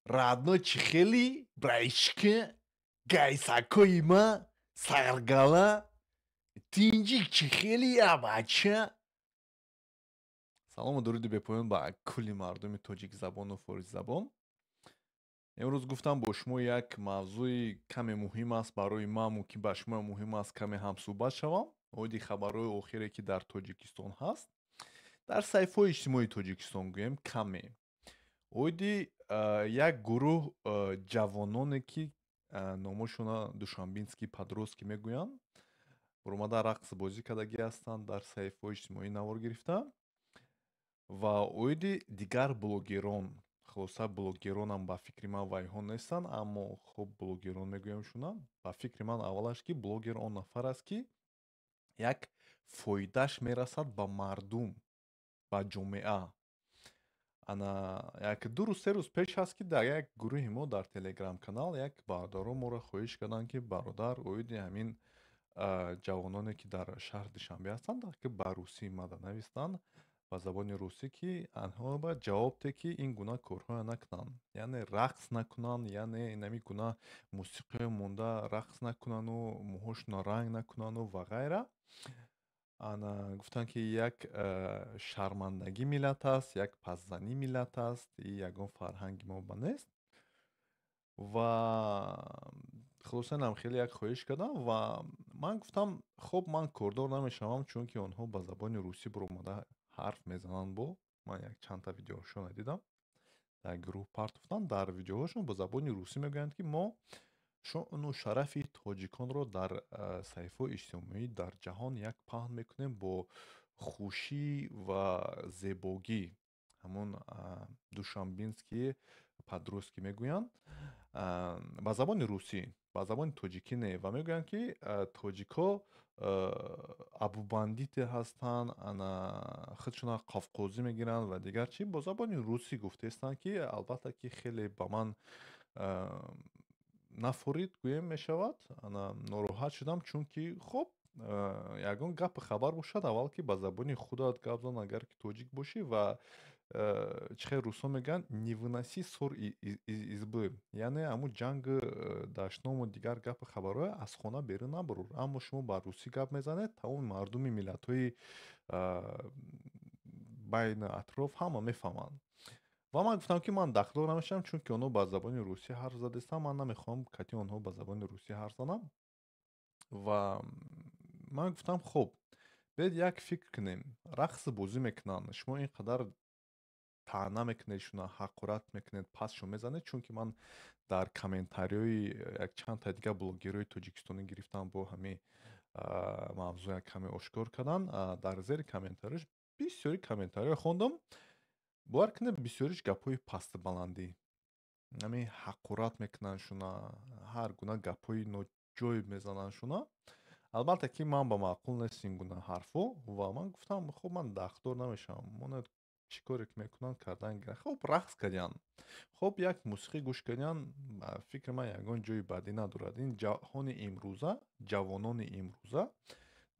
Родной, чӣ хели, братишка, гайсакои ма, саргала, тинҷик, чӣ хели, абача? Салому дуруди бепоён ба кулли мардуми тоҷикзабону форисзабон. Имрӯз гуфтам, бо шумо як мавзӯи каме муҳим аст барои ман, мумкин ба шумо муҳим аст, каме ҳамсӯҳбат шавам оиди хабарҳои охире, ки дар Тоҷикистон ҳаст, дар саҳифаҳои иҷтимоии Тоҷикистон гӯем. Каме оиди як гурӯҳ ҷавононе, ки номошона «Душанбинские подростки» мегӯянд, баромада рақс бозӣ кардагӣ ҳастанд, дар саҳифаҳои иҷтимоӣ навор гирифта, ва оиди дигар блогерон. Хулоса, блогеронам ба фикри ман вайҳо нестанд, аммо хуб, блогерон мегӯямшуна. Ба фикри ман, аввалаш, ки блогер он нафар аст, ки як фоидаш мерасад ба мардум, ба ҷомеа. Ана як 2 рӯз, 3 рӯз пеш аст, ки дар як гурӯҳи мо дар Телеграм-канал як бародаро моро хоҳиш карданд, ки бародар, оиди ҳамин ҷавононе, ки дар шаҳри Душанбе ҳастанд, ки ба русӣ мада навистанд, ба забони русӣ, ки анҳо бояд ҷавоб де, ки ин гуна корҳоя накунанд, яъне рақс накунанд, яъне инами гуна мусиқиҳои монда рақс накунану мӯҳошонро ранг накунану ва ғайра. Ана гуфтанд, ки як шармандагӣ миллат аст, як пасзанӣ миллат аст, и ягон фарҳанги мо ба нест. Ва хулоса, инам хеле як хоҳиш кардам ва ман гуфтам: хоб, ман кордор намешавам, чунки онҳо ба забони русӣ баромада ҳарф мезананд. Бо ман як чандта видеоҳошонро дидам, дар гурӯҳ партофтам. Дар видеоҳошон ба забони русӣ мегӯянд, ки мо шоъну шарафи тоҷиконро дар саҳифаҳои иҷтимоӣ дар ҷаҳон як паҳн мекунем бо хушӣ ва зебогӣ. Ҳамон «Душанбинские подростки» мегӯянд ба забони русӣ, ба забони тоҷикӣ не. Ва мегӯянд, ки тоҷикҳо абубандите ҳастанд, ана худшона қавқозӣ мегиранд ва дигар чӣ. Бо забони русӣ гуфтаистанд, ки албатта, ки хеле ба ман нафорид гӯем мешавад. Ана нороҳат шудам, чунки хоб, ягон гапи хабар бошад, аввал ки ба забони худат гап зан, агар ки тоҷик бошӣ. Ва чӣ хел русҳо мегӯянд: «Не выноси сор из избы», яъне ҳамун ҷангу дашному дигар гапи хабарҳое аз хона берун набарур. Аммо шумо ба русӣ гап мезанед, тамоми мардуми миллатҳои байни атроф ҳама мефаҳманд. Ва ман гуфтам, ки ман дахлдор намешавам, чунки онҳо ба забони русӣ ҳарф задистанд, ман намехоҳам кати онҳо ба забони русӣ ҳарф занам. Ва ман гуфтам: хуб, биёед як фикр кунем. Рақси бозӣ мекунанд, шумо ин қадар таъна мекунед шуна, ҳақорат мекунед, пасшо мезанед. Чунки ман дар комментариҳои якчандта дигар блогерҳои тоҷикистонӣ гирифтам, бо ҳамин мавзӯъ як каме ошкор кардан. Дар зери комментариҳош бисёри комментариҳо хондам, бовар кунед, бисёриш гапҳои пасту баландӣ, ҳамин ҳақорат мекунанд шуна, ҳар гуна гапҳои ноҷоиб мезананд шуна. Албатта, ки ман ба маъқул нест ин гуна ҳарфҳо. Ва ман гуфтам: хуб, ман дахлдор намешавам, монад, чӣ коре ки мекунанд, кардан гиранд. Хуб, рақс кардиянд, хуб, як мусиқӣ гӯш кардиянд, ба фикри ман, ягон ҷои бадӣ надорад. Ин ҷаҳони имрӯза, ҷавонони имрӯза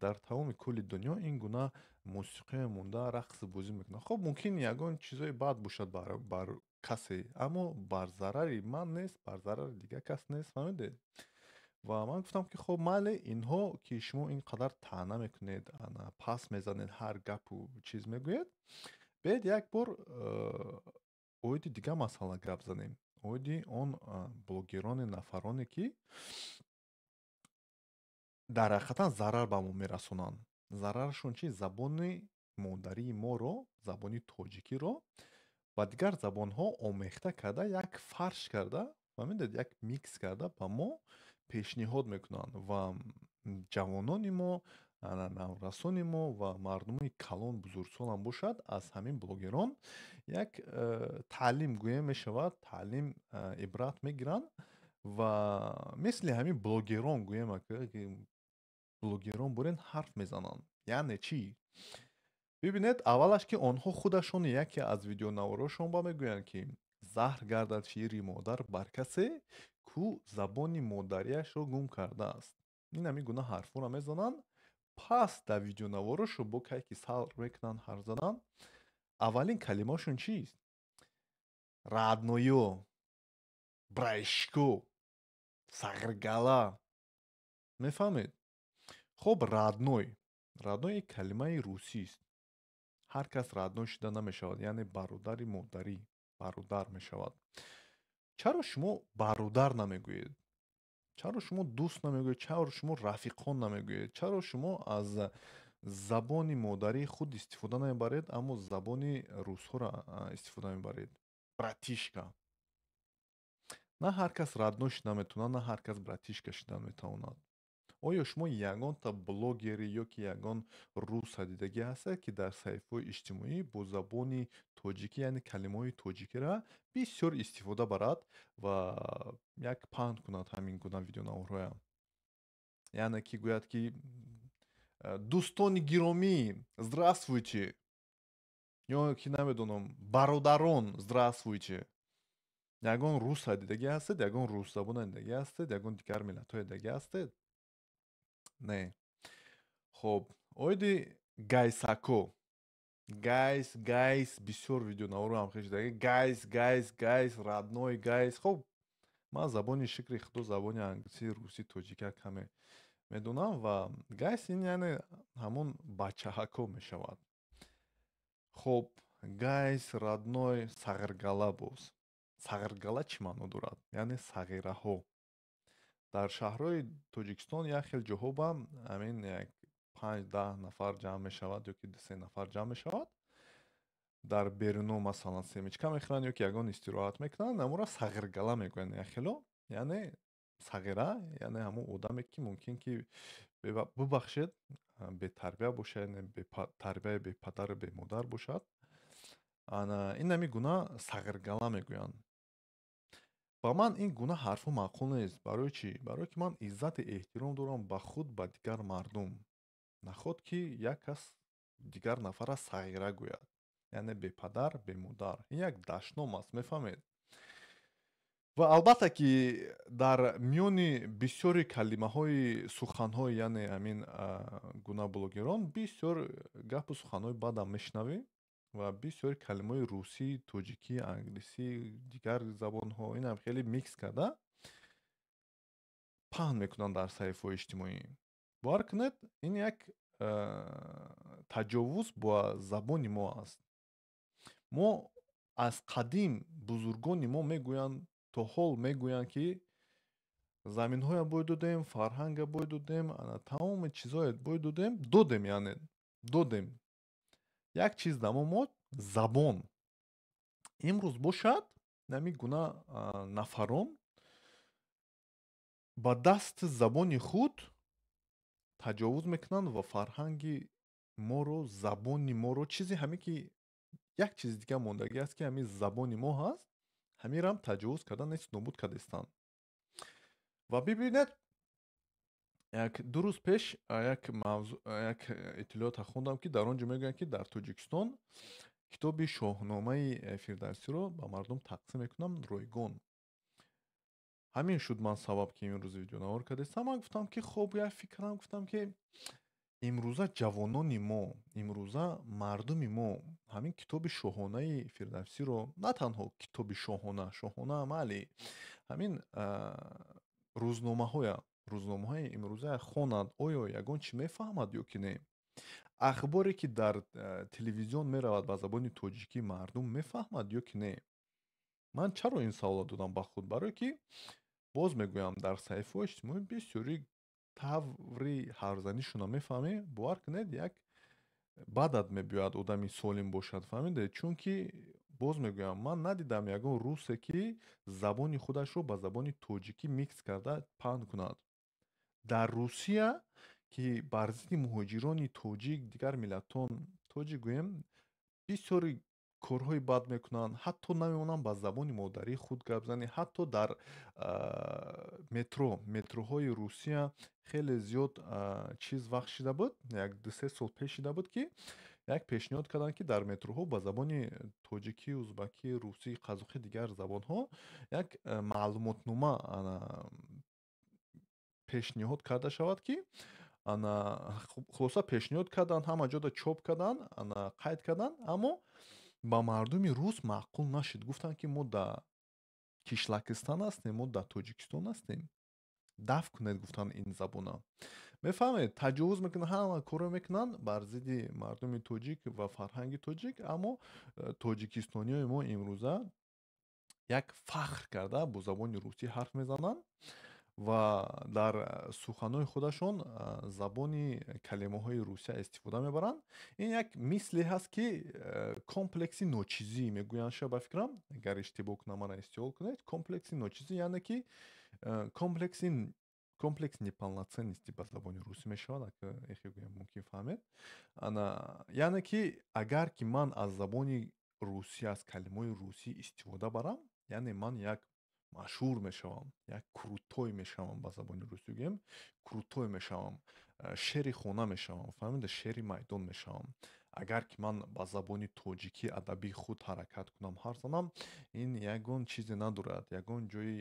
дар тамоми кулли дунё ин гуна мусиқие монда рақсу бозӣ мекунанд. Хуб, мумкин ягон чизҳои бад бошад бар касе, аммо бар зарари ман нест, бар зарари дигар кас нест, фаҳмидед? Ва ман гуфтам, ки хуб, майли, инҳо ки шумо ин қадар таъна мекунед, ана пас мезанед, ҳар гапу чиз мегӯед, биёед як бор оиди дигар масъала гап занем, оиди он блогерони нафароне, ки дар ҳақиқатан зарар ба мо мерасонанд. Зарарашон чи? Забони модарии моро, забони тоҷикиро ба дигар забонҳо омехта карда, як фарш карда, фаҳмидед, як микс карда ба мо пешниҳод мекунанд. Ва ҷавонони мо, наврасони мо ва мардуми калон, бузургсолам бошад, аз ҳамин блогерон як таълим гӯем мешавад, таълим, ибрат мегиранд. Ва мисли ҳамин блогерон гӯем, блогерон бурен ҳарф мезананд. Яъне чӣ? Бибинед, аввалаш, ки онҳо худашон яке аз видеонаворошон ба мегӯянд, ки заҳр гардад шири модар бар касе, ку забони модариашро гум кардааст. Ин ҳамин гуна ҳарфҳоро мезананд. Пас дар видеонаворошо бо кай ки сар мекунанд ҳарф задан, аввалин калимаошон чист? Родной ё. Братишка, сағиргала, мефаҳмед? Хоб, родной. Родной калимаи русист. Ҳар кас родной шида намешавад, яъне бародари модарӣ бародар мешавад. Чаро шумо бародар намегӯед? Чаро шумо дӯст намегӯед? Чаро шумо рафиқон намегӯед? Чаро шумо аз забони модарии худ истифода намебаред, аммо забони русҳоро истифода мебаред? Братишка. На ҳар кас родной шида метавонад, на ҳар кас братишка шида метавонад. Оё шумо ягонта блогери ё ки ягон руса дидагӣ ҳастед, ки дар саҳифаҳои иҷтимоӣ бо забони тоҷикӣ, яъне калимаҳои тоҷикиро бисёр истифода барад ва як паҳн кунад ҳамин гуна видеонаворҳоя, яъне ки гӯяд, ки «Дӯстони гиромӣ, здравствуйте» ё ки намедонам, «Бародарон, здравствуйте»? Ягон руса дидагӣ ҳастед? Ягон русзабона дидагӣ ҳастед? Ягон дигар миллатҳое дидагӣ ҳастед? Не. Хоб, оиди гайсако, guys, guys, бисёр видеонаворо ҳам хеш дидаги: guys, guys, guys, родной, guys. Хоб, ман забони, шукри Худо, забони англисӣ, русӣ, тоҷика каме медонам ва guys ин яъне ҳамон бачаҳако мешавад. Хоб, guys, родной, сағиргала. Боз сағиргала чӣ маъно дорад? Яъне сағираҳо. Дар шаҳрҳои Тоҷикистон як хел ҷоҳо ба ҳамин як 5-10 нафар ҷамъ мешавад ё ки 2-се нафар ҷамъ мешавад, дар беруно, масалан, семечка мехӯранд ё ки ягон истироҳат мекунанд, амура сағиргала мегӯянд яхело. Яъне сағира, яъне ҳамон одаме, ки мумкин ки, бубахшед, бетарбия бошад, яъне тарбияи бепадару бемодар бошад. Ана ин ҳамин гуна сағиргала мегӯянд. Ба ман ин гуна ҳарфҳо маъқул нест. Барои чӣ? Барое ки ман иззати эҳтиром дорам ба худ, ба дигар мардум. Наход ки як кас дигар нафарра сағира гӯяд, яъне бепадар, бемодар, ин як дашном аст, мефаҳмед? Ва албатта ки дар миёни бисёри калимаҳои суханҳои, яъне ҳамин гуна блогерон, бисёр гапу суханҳои бадам мешунавем ва бисёри калимаҳои русӣ, тоҷикӣ, англисӣ, дигар забонҳо, инам хеле микс карда паҳн мекунанд дар саҳифаҳои иҷтимоӣ. Бовар кунед, ин як таҷовуз ба забони мо аст. Мо аз қадим, бузургони мо мегӯянд, то ҳол мегӯянд, ки заминҳоя бой додем, фарҳанга бой додем, тамоми чизҳое бой додем, додем, яъне додем, як чиз да мо монд: забон. Имрӯз бошад, ҳамин гуна нафарон ба дасти забони худ таҷовуз мекунанд ва фарҳанги моро, забони моро, чизе ҳамин ки як чизи дига мондагӣ аст, ки ҳамин забони мо ҳаст, ҳаминрам таҷовуз карда, нест нобуд кардастанд. Ва бибинед, як 2 рӯз пеш як мавзӯ, як иттилоота хондам, ки дар он ҷо мегӯянд, ки дар Тоҷикистон китоби Шоҳномаи Фирдавсиро ба мардум тақсим мекунанд ройгон. Ҳамин шуд ман сабаб, ки имрӯз видеонавор кардастам. Ман гуфтам, ки хоб, як фикрам, гуфтам, ки имрӯза ҷавонони мо, имрӯза мардуми мо ҳамин китоби Шоҳонаи Фирдавсиро, на танҳо китоби Шоҳона, Шоҳона амали ҳамин рӯзномаҳоя, рӯзномаҳои имрӯза хонад, оё ягон чӣ мефаҳмад ё ки не? Ахборе, ки дар телевизион меравад ба забони тоҷикӣ, мардум мефаҳмад ё ки не? Ман чаро ин саволро додам ба худ? Барое ки, боз мегӯям, дар саҳифаҳои иҷтимоӣ бисёри таври ҳарфзанишона мефаҳмӣ, бовар кунед, як бадат мебиёяд, одами солим бошад, фаҳмидед? Чунки, боз мегӯям, ман надидам ягон русе, ки забони худашро ба забони тоҷикӣ микс карда паҳн кунад. Дар Русия, ки бар зидди муҳоҷирони тоҷик, дигар миллатон, тоҷик гӯем, бисёри корҳои бад мекунанд, ҳатто намемонанд ба забони модарии худ гап занӣ. Ҳатто дар метро, метроҳои Русия хеле зиёд чиз вақт шида буд, як 2-се сол пеш шида буд, ки як пешниҳод карданд, ки дар метроҳо ба забони тоҷикӣ, узбакӣ, русӣ, қазоқӣ, дигар забонҳо як маълумотнома пешниҳод карда шавад, ки ана хулоса пешниҳод карданд, ҳама ҷода чоп карданд, ана қайд карданд, аммо ба мардуми рус маъқул нашид. Гуфтанд, ки мо да Кишлакистан ҳастем, мо дар Тоҷикистон ҳастем. Дафт кунед, гуфтан, ин забона. Мефаҳмед, таҷовуз мекунанд, ҳама корро мекунанд бар зидди мардуми тоҷик ва фарҳанги тоҷик, аммо тоҷикистониёи мо имрӯза як фахр карда бо забони русӣ ҳарф мезананд ва дар суханҳои худашон забони калимаҳои русия истифода мебаранд. Ин як мисле ҳаст, ки комплекси ночизӣ мегӯянд ша, ба фикрам, агар иштибоҳ кунам, мана истиҳол кунед. Комплекси ночизӣ, яъне ки комплекс неполноценности ба забони русӣ мешавад, эхе гӯям, мумкин фаҳмед. Ана, яъне ки агар ки ман аз забони русӣ, аз калимаҳои русӣ истифода барам, яъне ман як машҳур мешавам, як крутой мешавам, ба забони русӣ гӯем, крутой мешавам, шери хона мешавам, фаҳмида, шери майдон мешавам. Агар ки ман ба забони тоҷикӣ адабии худ ҳаракат кунам, ҳарф занам, ин ягон чизе надорад, ягон ҷои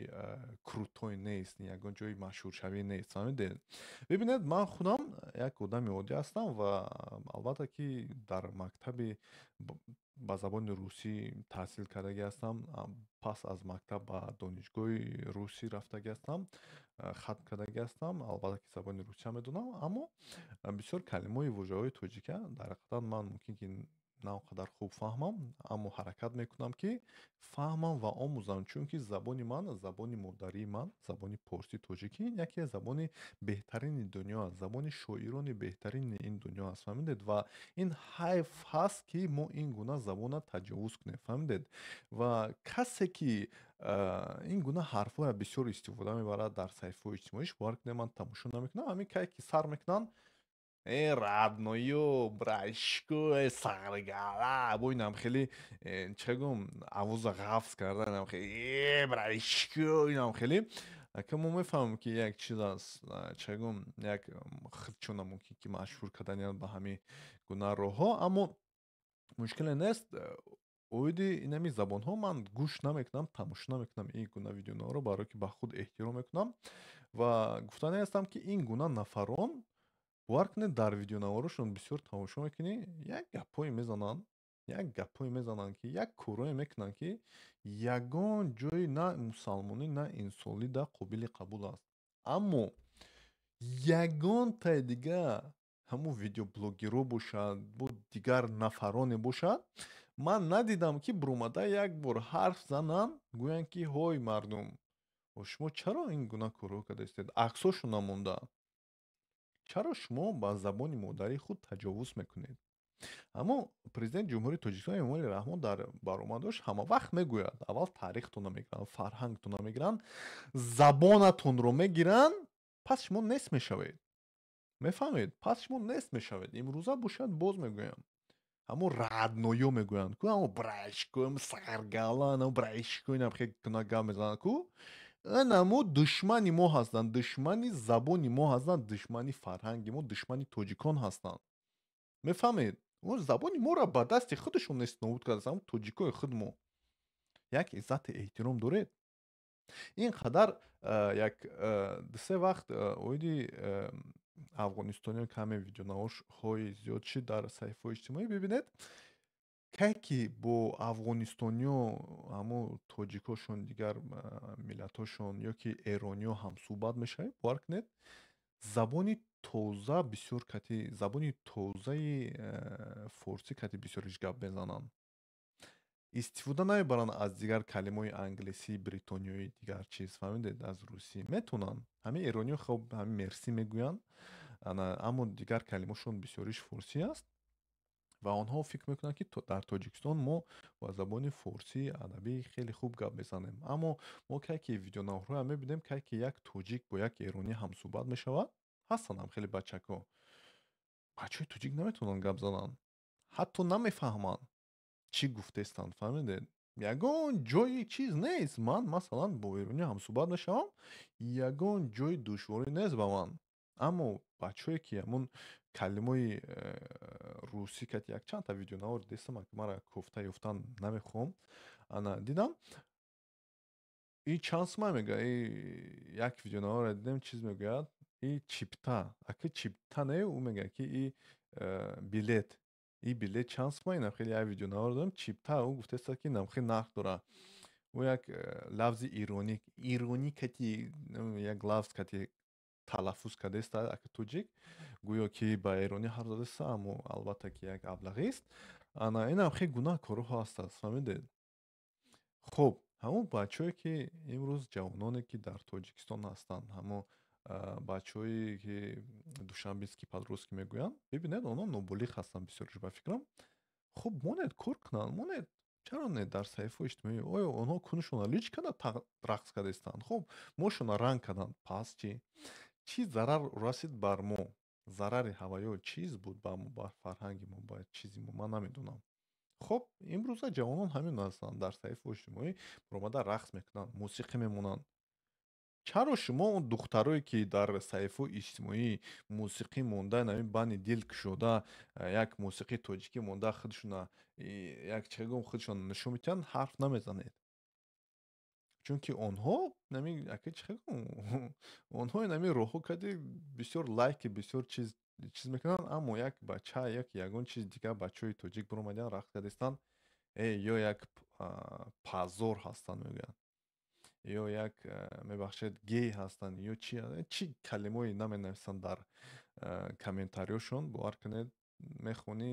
крутой нест, ягон ҷои машҳуршавӣ нест, фаҳмидед? Бибинед, ман худам як одами оддӣ ҳастам ва албатта ки дар мактаби ба забони русӣ таҳсил кардагӣ ҳастам. Пас аз мактаб ба донишгоҳи русӣ рафтагӣ ҳастам, хатм кардагӣ ҳастам. Албатта ки забони русия медонам, аммо бисёр калимаҳои вожаҳои тоҷика дар ҳақиқат ман мумкин ки на он қадар хуб фаҳмам, аммо ҳаракат мекунам, ки фаҳмам ва омӯзам, чунки забони ман, забони модарии ман, забони порсӣ тоҷикӣ яке аз забони беҳтарини дунё аст, забони шоирони беҳтарини ин дунё аст, фаҳмидед? Ва ин ҳайф ҳаст, ки мо ин гуна забонро таҷовуз кунем, фаҳмидед? Ва касе ки ин гуна ҳарфҳоя бисёр истифода мебарад дар саҳифаҳои иҷтимоиш, бовар кунед, ман тамошо намекунам. Ҳамин кай ки сар мекунанд: «Э, родной, братишка, э, саргала», бо инам хеле, чӣ гум, овоза ғафз карда, инам хеле: «Э, братишка», инам хеле. Ака, мо мефаҳмем, ки як чиз аст, чӣ гум, як худчона мумкин ки машҳур кардани ба ҳамин гуна роҳҳо, аммо мушкиле нест. Оиди инами забонҳо ман гӯш намекунам, тамошо намекунам ин гуна видеоҳоро, барое ки ба худ эҳтиром мекунам. Ва гуфтане ҳастам, ки ин гуна нафарон, бовар кунед, дар видеонаворошон бисёр тамошо мекунӣ, як гапҳое мезананд, як гапҳое мезананд, ки як корое мекунанд, ки ягон ҷои на мусалмонӣ, на инсонӣ да қобили қабул аст. Аммо ягонтаи дига ҳамун видеоблогерҳо бошад, бо дигар нафароне бошад, ман надидам, ки буромада як бор ҳарф зананд, гӯянд, ки ҳой, мардум, шумо чаро ин гуна корҳо кардаистед, аксошон намонда, чаро шумо ба забони модарии худ таҷовуз мекунед? Аммо Президенти Ҷумҳурии Тоҷикистон Эмомалӣ Раҳмон дар баромадош ҳама вақт мегӯяд: аввал таърихтонро мегиранд, фарҳангтонро мегиранд, забонатонро мегиранд, пас шумо нест мешавед. Мефаҳмед, пас шумо нест мешавед. Имрӯза бошад, боз мегӯям, ҳамон родной ё мегӯянд ку, ҳамо братишка, саргала, братишка, инам хел куна гап мезананд ку, инамо душмани мо ҳастанд, душмани забони мо ҳастанд, душмани фарҳанги мо, душмани тоҷикон ҳастанд. Мефаҳмед, забони моро ба дасти худашон нест нобуд кардааст. Ҳамон тоҷикои худ мо як иззати эҳтиром доред. Ин қадар як дусе вақт оиди афғонистониё каме видеонаворҳои зиёд шид дар саҳифаҳои иҷтимоӣ. Бибинед, кай ки бо афғонистониё, ҳамон тоҷикошон, дигар миллатҳошон ё ки эрониё ҳамсӯҳбат мешавед, бовар кунед, забони тоза бисёр кати, забони тозаи форсӣ кати бисёриш гап мезананд, истифода намебаранд аз дигар калимаҳои англисӣ, бритониёи, дигар чиз, фаҳмидед, аз русӣ метавонанд. Ҳамин эрониё хоб ҳамин мерсӣ мегӯянд, аммо дигар калимаҳошон бисёриш форсӣ аст. Ва онҳо фикр мекунанд, ки дар Тоҷикистон мо ба забони форсии адабӣ хеле хуб гап мезанем. Аммо мо кай ки видеонаворҳоя мебинем, кай ки як тоҷик бо як эронӣ ҳамсӯҳбат мешавад, ҳастанд ҳам хеле бачако, бачаҳои тоҷик наметавонанд гап зананд, ҳатто намефаҳманд, чӣ гуфтестанд, фаҳмидед? Ягон ҷои чиз нест. Ман, масалан, бо эронӣ ҳамсӯҳбат мешавам, ягон ҷои душворӣ нест ба ман. Аммо бачаҳое ки ҳамун калимаи русӣ кати, якчандта видеонавор дидестам, мара кофта ёфтан намехоҳам, ана дидам, и чанд сумай мега, и як видеонаворе дидем, чиз мегӯяд, и чипта, аки чипта не, ӯ мегӯяд, ки и билет, и билет чанд сумай. Инам хеле як видеонавор додам, чипта ӯ гуфтеста, ки инам хеле нарх дора. Ӯ як лафзи ироник, иронӣ кати як лафз кати талаффуз кардааст, ака тоҷик, гӯё ки ба эронӣ ҳарф задааст, аммо албатта ки як аблағист. Ана инам хеле гунаҳ корҳо ҳастааст, фаҳмидед? Хуб, ҳамон бачаҳое, ки имрӯз ҷавононе, ки дар Тоҷикистон ҳастанд, ҳамон бачаҳое, ки душанбинский подростки мегӯянд, бибинед, онҳо ноболиғ ҳастанд бисёрш, ба фикрам. Хуб, монед, кор кунанд, монед, чаро не дар саҳифаҳои иҷтимоӣ? Оё онҳо кунушонро лич карда рақс карда истанд? Хуб, мошонро ранг карданд, пас чӣ? Чӣ зарар расид бар мо? Зарари ҳаваё чиз буд ба мо, бар фарҳанги мо, ба чизи мо, ман намедонам. Хуб, имрӯза ҷавонон ҳамин ҳастанд, дар саҳифаҳои иҷтимоӣ баромада рақс мекунанд, мусиқӣ мемонанд. Чаро шумо он духтарое, ки дар саҳифаҳои иҷтимоӣ мусиқӣ монда, ҳамин бани дил кушода, як мусиқии тоҷикӣ монда, худшона як чӣ гӯм, худшона нишон медиҳанд, ҳарф намезанед? Чунки онҳо нами ака, чӣ гӯм, онҳо нами роҳҳо кади бисёр лайки, бисёр чиз мекунанд, аммо як бача, як ягон чиз дигар, бачаҳои тоҷик баромадиан рақс кардастанд, э ё як позор ҳастанд мегӯянд, ё як, мебахшед, гей ҳастанд, ё чи чи калимое наменависанд дар комментариёшон. Бовар кунед, мехонӣ,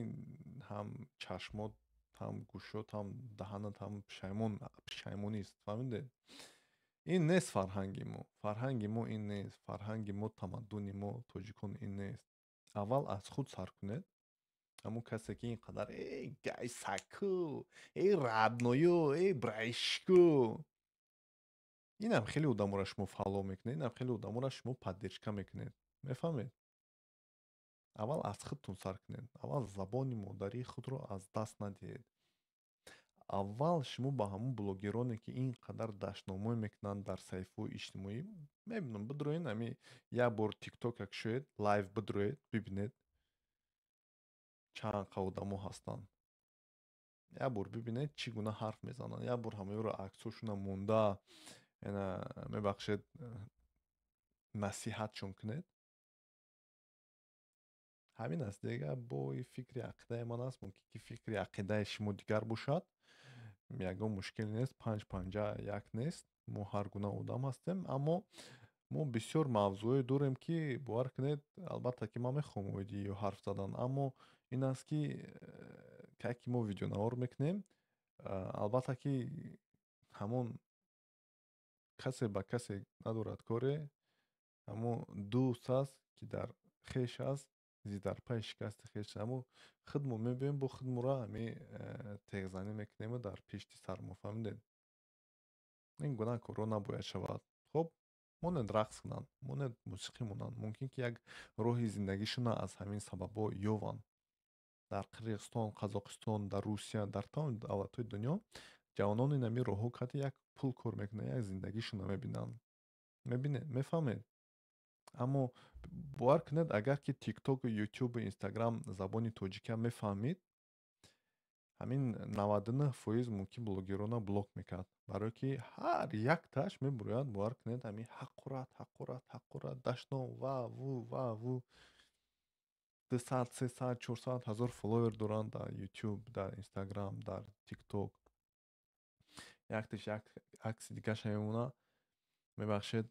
ҳам чашмот, ҳам гӯшот, ҳам даҳанат ҳам пушаймонист, фаҳмидед? Ин нест фарҳанги мо, фарҳанги мо ин нест, фарҳанги мо, тамаддуни мо тоҷикон ин нест. Аввал аз худ сар кунед. Ҳамон касе, ки ин қадар эй гайсаку, эй родной ю, эй братишка, инам хеле одаморо шумо follow мекунед, инам хеле одаморо шумо поддержка мекунед, мефаҳмед? Аввал аз худтон сар кунед, аввал забони модарии худро аз даст надиҳед. Аввал шумо ба ҳамон блогероне, ки ин қадар дашномҳое мекунанд дар саҳифаҳои иҷтимоӣ, мебинам, бидроен, ами як бор Тиктока кушоед, live бидроед, бибинед, чанд қа одамо ҳастанд. Як бор бибинед, чӣ гуна ҳарф мезананд. Як бор ҳамаёро аксҳошона монда, ина, мебахшед, насиҳатшон кунед. Ҳамин аст дига, бои фикри ақидаи ман аст. Мумкин ки фикри ақидаи шумо дигар бошад, ягон мушкиле нест, панҷ панҷа як нест, мо ҳар гуна одам ҳастем. Аммо мо бисёр мавзӯъое дорем, ки, бовар кунед, албатта ки ман мехоҳам оиди ё ҳарф задан, аммо ин аст, ки кай ки мо видеонавор мекунем, албатта ки ҳамон касе ба касе надорад коре, ҳамон дӯст аст, ки дар хеш аст, зи дар пайи шикасти хеш. Аммо худмо мебиёем, бо худморо ҳами теғзанӣ мекунему дар пишти сармо, фаҳмидед? Ин гуна корҳо набояд шавад. Хуб, монед рақс кунанд, монед мусиқӣ монанд, мумкин ки як роҳи зиндагишона аз ҳамин сабабҳо ёванд. Дар Қирғизистон, Қазоқистон, дар Русия, дар тамоми давлатҳои дунё ҷавонон ин ҳамин роҳҳо кати як пул кор мекунанд, як зиндагишонро мебинанд, мебинед, мефаҳмед? Аммо бовар кунед, агар ки Тиктоку, Ютубу, Инстаграм забони тоҷикиам мефаҳмид, ҳамин 99% мумкин блогерона блок мекард, барое ки ҳар якташ мебурояд, бовар кунед, ҳамин ҳақорат, ҳақорат, ҳақорат, дашном, ва ву, ва ву. 200, 300, 400 ҳазор фолловер доранд дар Ютуб, дар Инстаграм, дар Тикток. Якташ як акси дигаша мемонад, мебахшед,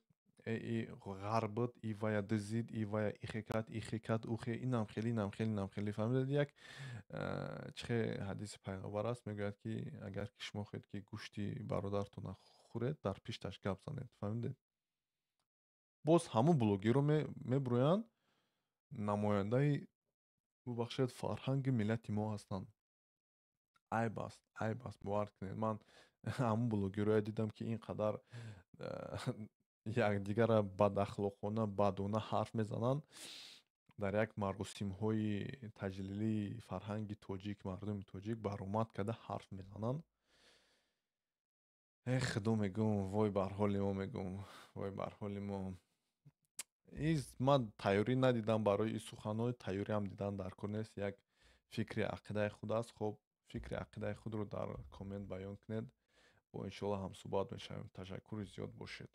и ғарб буд, и вая дизид, и вая ихе кард, ихе кард, ухе, инам хеле, инам хеле, инам хеле, фаҳмидед? Як чихе ҳадиси пайғамбар аст, мегӯяд, ки агар ки шумо хоҳед, ки гӯшти бародаратонро хӯред, дар пишташ гап занед, фаҳмидед? Боз ҳамон блогерро мебуроянд, намояндаи, бубахшед, фарҳанги миллати мо ҳастанд. Айб аст, айб аст, бовар кунед. Ман ҳамон блогерое дидам, ки ин қадар якдигарро бадахлоқона, бадона ҳарф мезананд дар як маросимҳои таҷлилии фарҳанги тоҷик, мардуми тоҷик баромад карда ҳарф мезананд. Э худо, мегӯм, вой бар ҳоли мо, мегӯм, вой бар ҳоли мо. Ман тайёрӣ надидам барои ин суханҳо, тайёриам дидан дар кор нест, як фикри ақидаи худ аст. Хуб, фикри ақидаи худро дар коммент баён кунед, бо иншоалло ҳамсӯҳбат мешавем. Ташаккури зиёд, бошед.